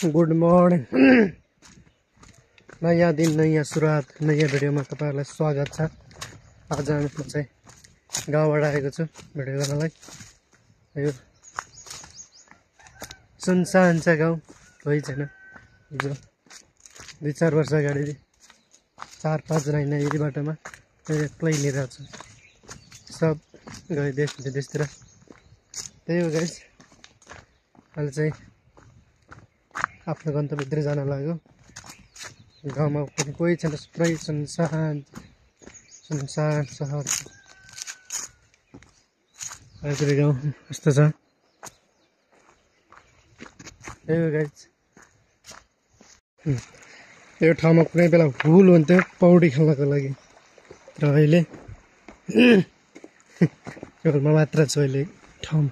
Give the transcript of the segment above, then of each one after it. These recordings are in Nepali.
Good morning. नयाँ दिन नयाँ सुरुवात नयाँ भिडियोमा तपाईहरुलाई स्वागत छ। आज म चाहिँ गाउँबाट आएको छु भिडियो गर्नलाई। यो सुनसान छ गाउँ, कोही छैन। हिजो 2-4 वर्ष अगाडि 4-5 महिना यही बाटोमा एक्लै हिँडिरहेको छु। सब गए देश विदेशतिर। त्यही हो गाइस, अहिले चाहिँ आफ्नो गन्तव्यतिर जान लाग्यो। गाउँमा पनि कोही छैन, पुरै सुनसान सुनसान सहर। अहिले गाउँ यस्तो छ। त्यही हो गाइस, यो ठाउँमा कुनै बेला हुल हुन्थ्यो पौडी खेल्नको लागि, र अहिले केवल म मात्र छु अहिले ठाउँमा।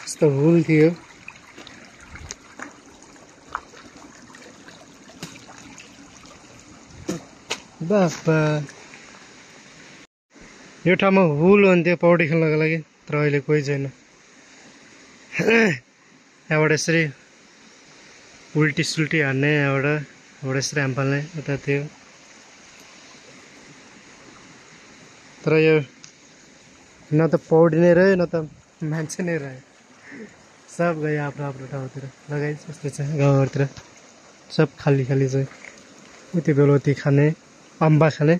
यस्तो हुल थियो। बाबा, यो ठाउँमा हुल हुन्थ्यो पौडी खेल्नको लागि, तर अहिले कोही छैन। यहाँबाट यसरी उल्टी सुल्टी हान्ने, यहाँबाट यसरी हाम फाल्ने उता थियो। तर यो न त पौडी नै रह्यो, न त मान्छे नै रह्यो। सब गयो आफ्नो आफ्नो ठाउँतिर। लगाइस यस्तो छ गाउँहरूतिर, सब खाली खाली छ। उति बेलुती खाने, अम्बा खाने,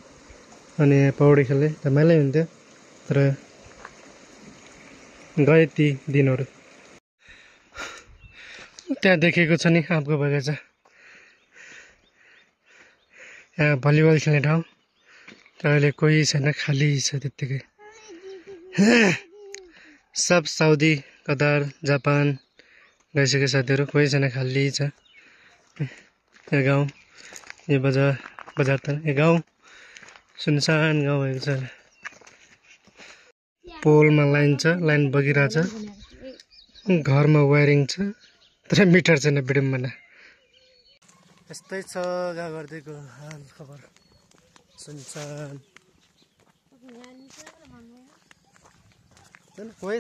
अनि पौडी खेल्ने रमाइलो हुन्थ्यो। तर गए ती दिनहरू। त्यहाँ देखेको छ नि आँपको बगैँचा, यहाँ भलिबल खेल्ने ठाउँ। तर अहिले कोही छैन, खाली छ त्यत्तिकै। सब साउदी, कतार, जापान गइसके साथीहरू, कोही छैन, खाली छ। यो गाउँ, यो बजार त यो गाउँ सुनसान गाउँ भएको छ। पोलमा लाइन छ, लाइन बगिरहेछ। घरमा वायरिङ छ, तर मिटर छैन विडम्बना। यस्तै छ गाउँघरतिरको हाल खबर, सुनसान। कोही